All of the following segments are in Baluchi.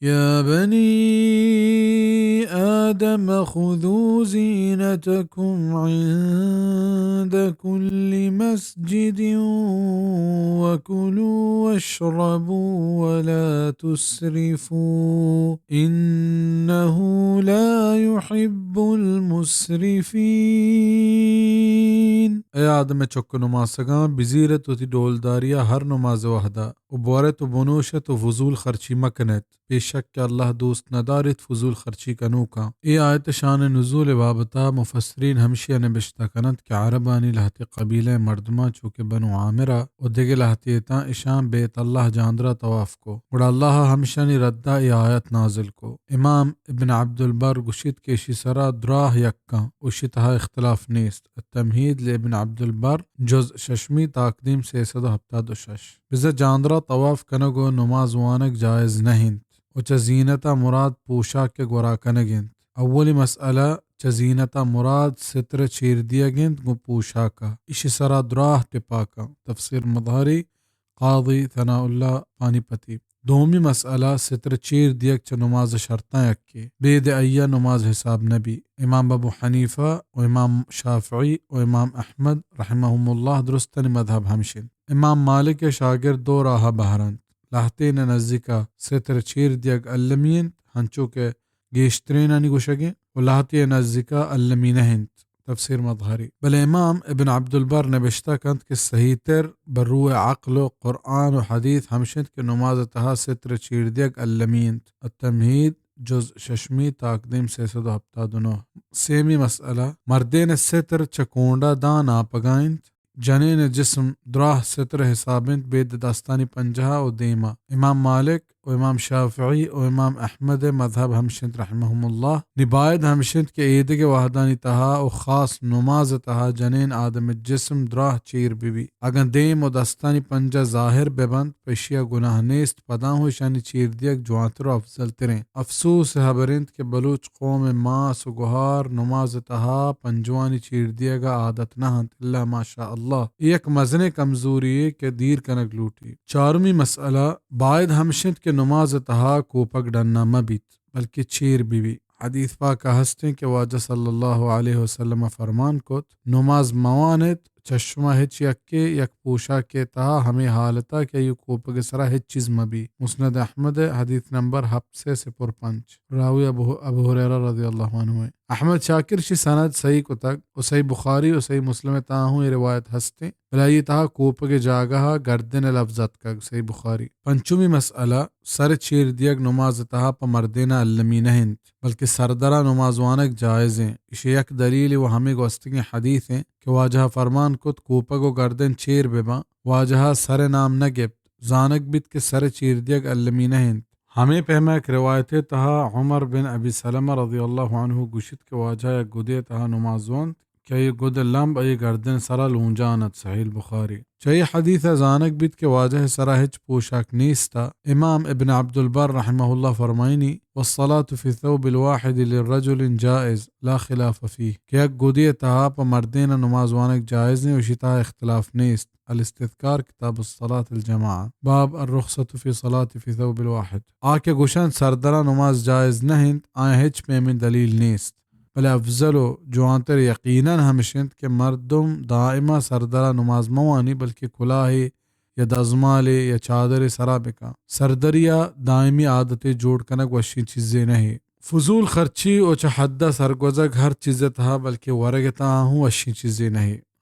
يا بني آدم خذوا زينتكم عند كل مسجد وكلوا واشربوا ولا تسرفوا إنه لا يحب المسرفين. اے آدم ءِ چک ءُ نماسگاں، بزیر ات وتی ڈولداری ءَ ہر نماز ءِ وہد ءَ، ءُ بور ات ءُ بنوش ات ءُ فضول خرچی مہ کن ات۔ بے شک کہ اللہ دوست نہ داریت فضول خرچی کنوکاں۔ اے آیت ءِ شان نزول ءِ بابت ءَ مفسرین ہمشی ءَ نبشتہ کن انت کہ عربانی لہتے قبیلہ ءِ مردماں چو کہ بنو عامرہ ءُ دگہ لہتے اتاں، اشاں بیت اللہ جاندر ءَ طواف کو، گڑا اللہ ءَ ہمشانی رد ءَ اے آیت نازل کو۔ امام ابن عبدالبر گوشیت کہ اشی سرا دراہ یکاں، اشی تہا اختلاف نیست۔ التمہید لابن عبدالبر، جز ششمی، تاکدیم سیصد و ہپتاد و شش۔ بزاں جاندرا طواف کنگ و نماز وانگ جائز نہ انت و چہ زینتا مراد پوشاک ء گورا کنگ انت۔ اولی مسئلہ، چہ زینتا مراد ستر چیر دیگ انت گوں پوشاکا۔ ایشی سرا دراہ ٹپاکاں۔ تفسیر مظہری، قاضی ثناء اللہ پانی پتی۔ دومی مسئلہ، ستر چیر دیگ چہ نماز شرطاں یکے، بید آئیا نماز حساب نبی۔ امام ابو حنیفہ و امام شافعی و امام احمد رحمہم اللہ درستانی مذہب ہمش انت۔ امام مالک ء شاگرد دو راہ بہر انت۔ لہتین ء نزیکا ستر چیر دیگ المی انت، ہنچو کہ گیشترینانی گوشگ انت، و لہتے ء نزیکا المی نہ انت۔ تفسیر مظہری۔ بلے امام ابن عبدالبر نبشتہ کنت کہ صحیح تر بہ روح عقل و قرآن و حدیث ہمش انت کہ نماز ء تہا ستر چیر دیگ المی انت۔ التمہید، جز ششمی، تاکدیم سیصد و ہپتاد و نو۔ سیمی مسئلہ، مردین ء ستر چہ کونڈا داں ناپگا انت، جنین ء جسم دراہ ستر ء حساب انت، بید دستانی پنجاہ و دیما۔ امام مالک و امام شافعی و امام احمد ء مذہب ہمش انت رحمہم اللہ۔ نی باید ہمش انت کہ ایدگہ وہدانی تہا و خاص نماز ء تہا جنین آدم ء جسم دراہ چیر بہ بی۔ اگاں دیم و دستانی پنجاہ ظاہر بہ بنت، پہ اشیا گناہ نیست، پدا ہوں اشانی چیر دیگ جوانتر و افضل تریں۔ افسوس ء ہبر انت کہ بلوچ قوم ء ماس و گہار نماز ء تہا پنجوانی چیر دیگ ء عادت نہ انت، الا ماشاء اللہ۔ اے یک مزنیں کمزوری یے کہ دیر کنگ لوٹی۔ چارمی مسئلہ، باید ہمش انت کہ نماز ء تہا کوپگ ڈنا مہ بیت، بلکہ چیر بہ بی۔ حدیث پاک ء ہستیں کہ واجہ صلی اللہ علیہ وسلم ء فرمان کت، نماز مہ وانیت، چہ شما ہچ یکے یک پوشاکے تہا ہمے حالتا کہ آئی کوپگ ء سرا ہچ چیز مہ بی۔ مسند احمد ء حدیث نمبر ہپت سے صفر پنچ۔ راوی ابو، ابو ہریرہ رضی اللہ عنہ ء۔ احمد شاکر شی سند صحیح کتگ و صحیح بخاری و صحیح مسلم ء تہا ہوں اے روایت ہستیں، بلے آئی تہا کوپگ ء جاگہ ء گردن ء لفظ اتکگ، صحیح بخاری۔ پنچمی مسئلہ، سر چیر دیگ نماز ء تہا پہ مردین ء المی نہ انت، بلکہ سردرا نماز وانگ جائز انت۔ ایشی یک دلیلے و ہمے گوستگیں حدیث انت کہ واجہ ء فرمان کت، کوپگ و گردن چیر بہ باں، واجہ ء سر ء نام نہ گپت، زانگ بیت کہ سر ء چیر دیگ المی نہ انت۔ ہمے پیما یک روایتے تہا عمر بن ابی سلمہ رضی اللہ عنہ گوشیت کہ واجہ یک گدے تہا نماز وانت کہ آئی گد لمب آئی گردن سرا لونجان ات، صحیح البخاری۔ چہ اے حدیث ء زانگ بیت کہ واجہ ء سرا ہچ پوشاک نیست۔ امام ابن عبدالبر رحمہ اللہ فرمائنی، والصلاة في ثوب الواحد للرجل جائز لا خلاف فيه، کہ یک گدی ء تہا پہ مردین ء نماز وانگ جائز انت و اشی تہا اختلاف نیست۔ الاستذکار، کتاب الصلاة الجماعة، باب الرخصة في صلاة في ثوب الواحد۔ آ کہ گوشنت سردرا نماز جائز نہ انت، آیاں ہچ پیمیں دلیل نیست۔ بلے افضل و جوانتر یقیناً ہمش انت کہ مردم دائما سردرا نماز مہ وانی، بلکہ کلاہے یا دزمالے یا چادرے سرا بکن۔ سردریا دائمی عادتے جوڑ کنگ وشیں چیزے نہ۔ فضول خرچی و چہ حدا سرگوزگ ہر چیزے تہا، بلکہ ورگ تہا ہوں وشیں چیزے نہ۔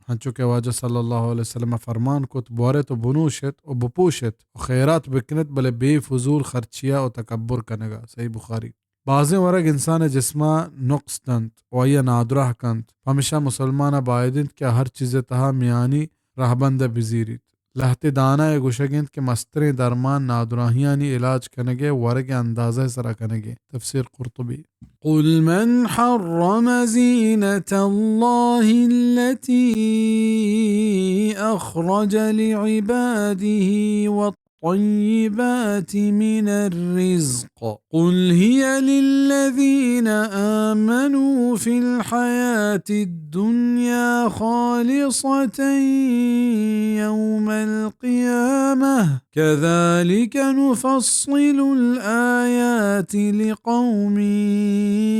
ہنچو کہ واجہ صلی اللہ علیہ وسلم فرمان کت، بورت و بنوشت و بپوشت و خیرات بکنت، بلے بے فضول خرچیا و تکبر کنگا۔ صحیح بخاری۔ بازیں ورگ انسان ء جسم ء نقص دنت و آئی ء نادراہ کنت۔ پمشا مسلمان ء باید انت کہ ہر چیز ء تہا میانی رہبند ء بزیریت۔ لہتے دانا ء گوشگ انت کہ مستریں درمان نادراہیانی علاج کنگ ء ورگ ء اندازہ ء سرا کنگ ء۔ تفسیر قرطبی۔ قل من حرم زينة الله التي أخرج لعباده والطيبات من الرزق، قل هي للذين آمنوا في الحياة الدنيا خالصة يوم القيامة، كذلك نفصل الآيات لقوم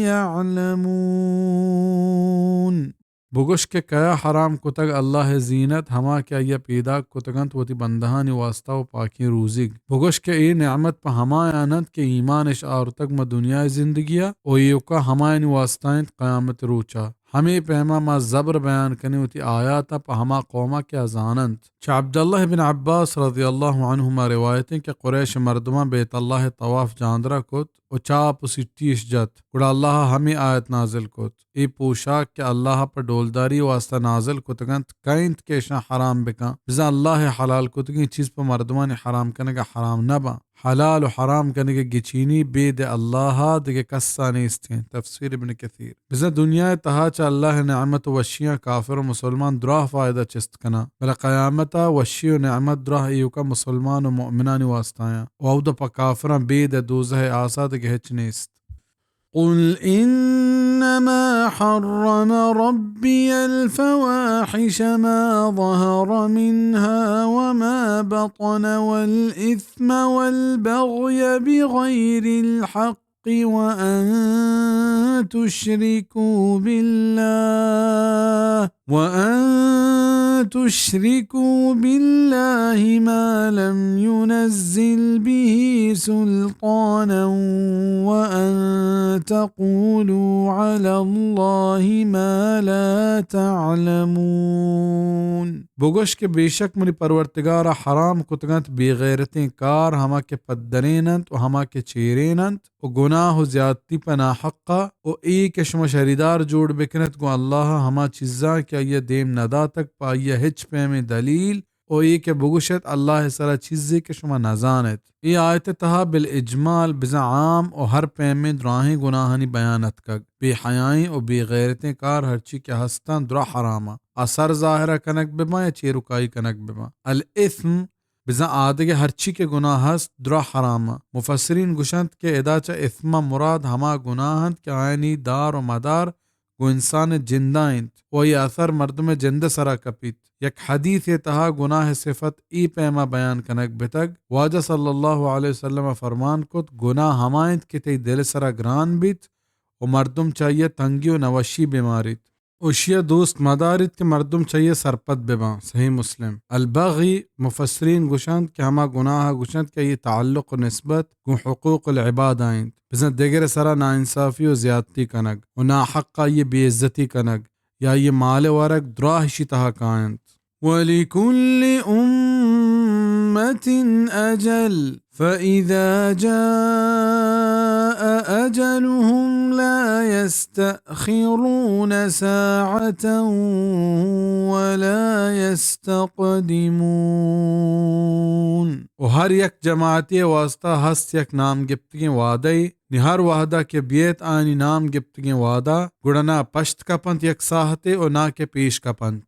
يعلمون۔ بگوش کہ کیا حرام کتگ اللہ ءِ زینت؟ ہما کہ آئی ءَ پیداک کتگ اَنت وتی بندہانی واسطہ ءُ پاکیں روزیگ۔ بگوش کہ اے نعمت پہ ہمایان اَنت کہ ایمان اش آورتگ ماں دنیا ءِ زندگی ءَ، ءُ ایوکا ہمایانی واسطہ اَنت قیامت ءِ روچ ءَ۔ ہمے پیما ما زبر بیان کنیں وتی آیات ءَ پہ ہما قوم ءَ کہ آ زان اَنت۔ چہ عبداللہ بن عباس رضی اللہ عنہما روایت اِنت کہ قریش مردماں بیت اللہ ءِ طواف جاندرا کت ءُ چاپ ءُ سٹی اش جت، گڑا اللہ ءَ ہمے آیت نازل کت، اے پوشاک کہ اللہ ءَ پہ ڈولداری ءِ واسطہ نازل کتگ اَنت، کئے اِنت کہ اشاں حرام بکن؟ بزاں اللہ ءِ حلال کتگیں چیز پہ مردمانی حرام کنگ ءَ حرام نہ باں۔ حلال ءُ حرام کنگ ءِ گچینی بید اللہ ءَ دگہ کس ءَ نیست اِنت۔ تفسیر ابن کثیر۔ بزاں دنیا ءِ تہا چہ اللہ ءِ نعمت ءُ وشیاں کافر ءُ مسلمان دراہ فائدہ چست کناں، بلے قیامت ءَ وشی ءُ نعمت دراہ ایوکا مسلمان ءُ مؤمنانی واسطہ اَنت ءُ اودا پہ کافراں بید ءِ دوزہ ءِ آس ءَ دگہ ہچ نیست۔ قل إنما حرم ربي الفواحش ما ظهر منها وما بطن والإثم والبغي بغير الحق وأن تشركوا بالله، وأن تشركوا بالله ما لم ينزل به سلطانا، وأن تقولوا على الله ما لا تعلمون۔ بگوش کہ بے شک منی پروردگار ءَ حرام کتگ اَنت بے غیرتیں کار، ہما کہ پدرین اَنت ءُ ہما کہ چیرین اَنت، ءُ گناہ ءُ زیادتی پہ ناحق ءَ، ءُ اے کہ شما شریدار جوڑ بکن ات گوں اللہ ءَ ہما چیزاں کہ آئی ءَ دیم نہ داتگ پہ آئی ءَ ہچ پیمیں دلیل، ءُ اے کہ بگوش ات اللہ ءِ سرا چیزے کہ شما نہ زان ات۔ اے آیت ءِ تہا بالاجمال بزاں عام ءُ ہر پیمیں دراہیں گناہانی بیان اتکگ۔ بے حیائیں ءُ بے غیرتیں کار ہرچی کہ ہست اَنت دراہ حرام اَنت۔ آ سر ظاہر ءَ کنگ بہ باں یا چیرکائی کنگ بہ باں۔ الاثم بزاں آدگہ ہرچی کہ گناہ ہست، دراہ حرام اَنت۔ مفسرین گوش اَنت کہ ادا چہ اثم ءَ مراد ہما گناہ اَنت کہ آیانی دار ءُ مدار گوں انسان ءِ جند ءَ اِنت ءُ آئی ءِ اثر مردم ءِ جند ءِ سرا کپیت۔ یک حدیثے ءِ تہا گناہ ءِ صفت اے پیما بیان کنگ بتگ، واجہ صلی اللہ علیہ وسلم ءَ فرمان کت، گناہ ہما اِنت کہ تئی دل ءِ سرا گران بیت ءُ مردم چہ آئی ءَ تنگی ءُ نوشی بہ ماریت۔ اشی ءَ دوست مداریت کہ مردم چہ آئی ءَ سرپد بہ باں۔ صحیح مسلم۔ البغی، مفسرین گوش اَنت کہ ہما گناہ ءَ گوش اَنت کہ آئی ءِ تعلق ءُ نسبت گوں حقوق العباد ءَ اِنت، بزاں دگر ءِ سرا ناانصافی ءُ زیادتی کنگ ءُ ناحق ءَ آئی ءِ بے عزتی کنگ یا آئی ءِ مال ءِ ورگ دراہ اشی تہا کاینت۔ ولكل أمة أجل فإذا جاء أجلهم لا يستأخرون ساعة ولا يستقدمون۔ ءُ ہر یک جماعتے ءِ واسطہ ہست یک نام گپتگیں وعدہ ئے، نی ہر وہدا کہ بیت آیانی نام گپتگیں وعدہ، گڑا نہ پشت کپنت یک ساہتے ءُ نہ کہ پیش کپنت۔